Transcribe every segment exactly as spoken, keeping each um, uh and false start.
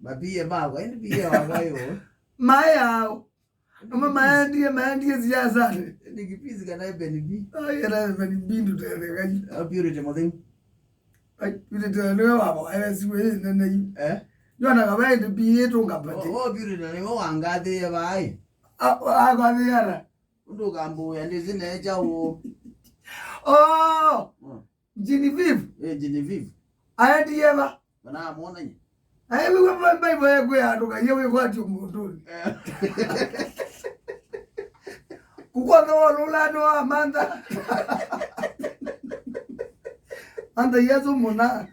Mapie makwa, ĩndĩ pie wakwa yũ. Maĩ ao. Ama maendie, maendie siasanĩ. Nĩ kipisi kana Eben B? Ai, ena Eben B ndũtethekai. A Purity Mũtheu. Ai, Purity nĩwe wavoaĩwe siwĩ nene yu. Eh? Yona kavaĩndĩ B ĩtũnga pati. O, o Purity nĩwe wangathĩĩe vaĩ. A, akwathĩĩana. Ũndũ ũkambũĩa ndĩsĩ neekya ũũ. Oh! Mm. Genevieve. Eh, Genevieve. Aendie va? Kana amwonany'a. Aĩ, wĩw'a Bible yekwĩa andũ kaiye wĩkwatio mũndũnĩ. Eh. Kũkwatha wolũla nĩ wa mantha. Mantha Yesu mũna.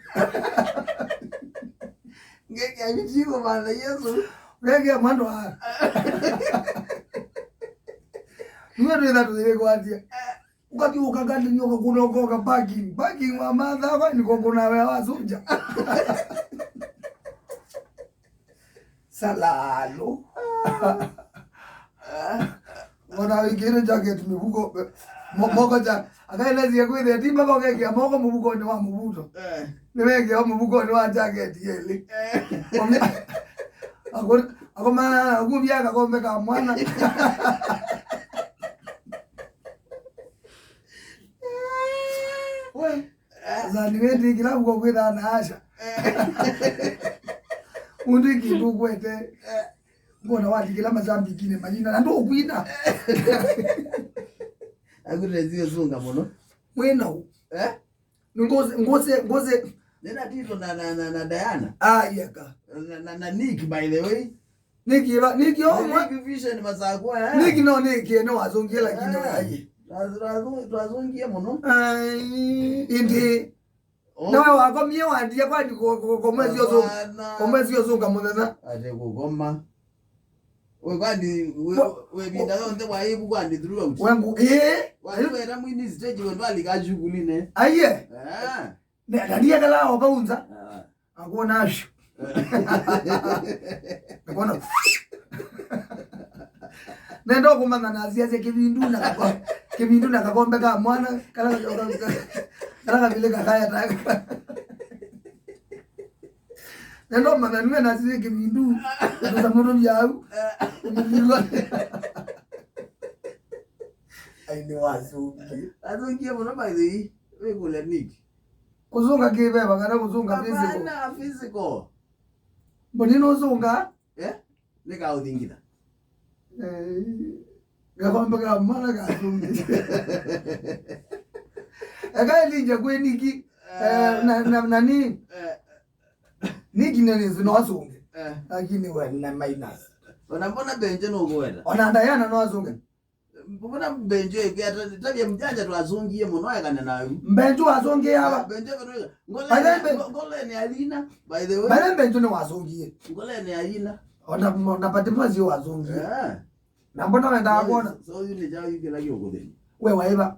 Ngekĩa vitigo mantha Yesu. Ngekĩa mwando wa. Nĩwe twĩtha tũyĩkwatya. Ũkathiũka ngandenyoka kũnokoka parking. Parking wa mathawa nĩko kũnawe wa soja. Salalo. Ona wĩkĩre jacket mĩvuko. Mo- Moko ja. Akaelezie kwĩthĩa ti mpaka ũkekĩa moko mũvukonĩ wa mũvuto. Eh. Nĩwekĩa mũvukonĩ wa jacket yelĩ. Eh. Akoma akuvya kakombe ka mwana. We. Sasa nĩwĩndĩ kĩla vuko kwĩthaa na asha. Ũndũ kĩndũ ũkwete. Ngona watikĩla masambikine mayina na ndũkwina. Akutesio sunga mũno. Mwĩna ũ? Eh? Ngose ngose ngose. Nena Tito na na na, na Diana. Ah, yeka. Na, na, na Nick, by the way. Nĩkĩ va nĩkĩ omwe. Nĩkĩ vision masakwa eh. Nĩkĩ no nĩkĩ no azungie lakini waye. Twazungie mũno. Ai, indi. Oh. Nawe wakomie wandia kwani komwezi oso. Komwezi oso ngamũthenya. Ate kũkoma. We kwani we we vinda yonthe wa ibu kwani throughout. Wengu eh. Wali wera mwini stage wendwalika shughuli ne. Aiye. Eh. Ndandiekala ovaunza. Ah. Akwona ashu. Akwona. Nenda ũkũmanya nasiasya kĩvindu na kako- kĩvindu na kakombe ka mwana kala kala kavile kakaya taka. Nenda ũmanya nue nasiasya kĩvindu. Tusa mũndũ vyau. Ai nĩ wasungi. Asungie mũno by the way. Wĩkũlya Nick. Kũsunga kĩveva kana kũsunga physical? Hapana, physical. Mboni nũsunga? Eh? Nĩkaũthingitha. Eh, gakombe ka mwana kasungi. Eka ĩlinja kwĩ Niki. Eh, na, na, na ni? Eh. Niki nĩ nĩsĩ no asunge. Eh. Lakini we na minus. Ona mbona Benje nũkũweta? Ona Diana no asunge. Mbona Benjo ĩkwĩa ta- tavya mjanja twazungie mũno ekane nayu. Mbenju wasũngĩe ava. Benjo ĩkwĩa Pale ngolene Mbe- ngo- ngolene alina, by the way. Pale Mbenju nĩ wasũngĩe. Ngolene alina. Ona ona pati mwezi wasũngĩe. Eh. Na mbona wendaa kuona? So you ni jao you kila kyo kuthini. We waiva.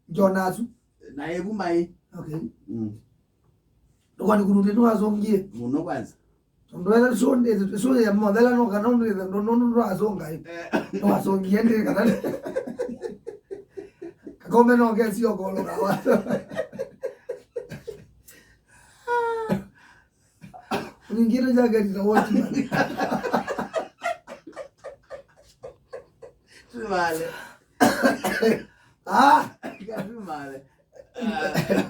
Jonasu. Na ebu mai. Okay. Mm. Ndũkoni kũndũ nĩwasũngĩe. Mũno kwanza. Tondũ ethĩwa sũndĩ sũndĩ ya mothela no kana ũndũ ĩthe ndũ nũndũ ndwasũnga ĩ. Eh. Nĩwasũngĩe ndĩ kana. Kakombe no kesi okolo kawa. Ningine jacket na watchman. Tumale. Ah, tumale.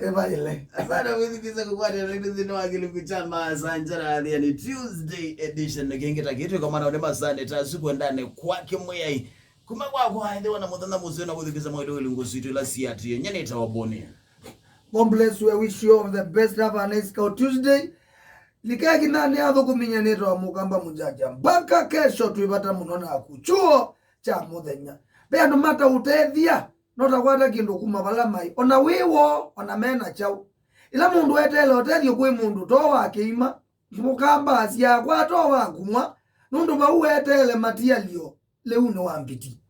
Evaile. Asante mwĩthukĩĩsya kũkwatĩana nĩndũ nthĩnĩ wa kĩlungu kya Masanjara Athĩani Tuesday edition. Kĩngĩ ta kĩĩ twĩkomana nĩ masanĩ ta asu kwendane kwa kĩmwĩai. Kuma kwakwa ĩthĩwa na mũthenya mũseo na kwĩthukĩĩsya mwaĩlo kĩlungu sitũ ila siatĩĩe. Nyie nĩtawa Bonia. God bless you. I wish you all the best. Have a nice Cow Tuesday. Likeki nani athũkũminya nĩtawa Mũkamba Mũjaja. Mpaka kesho twĩ vata mũno naku. Chuo kya mũthenya. Ve andũ mataũtethya. No takwata kĩndũ kuma vala maĩ, o na wĩ woo, o na me na kyaũ. Ĩla mũndũ eteele ũtethyo kwĩ mũndũ, to wa kĩima, mũkamba asyaa kwa to wa kũmwa, nũndũ vau weteele matialyo, lĩu nĩ wa mbiti.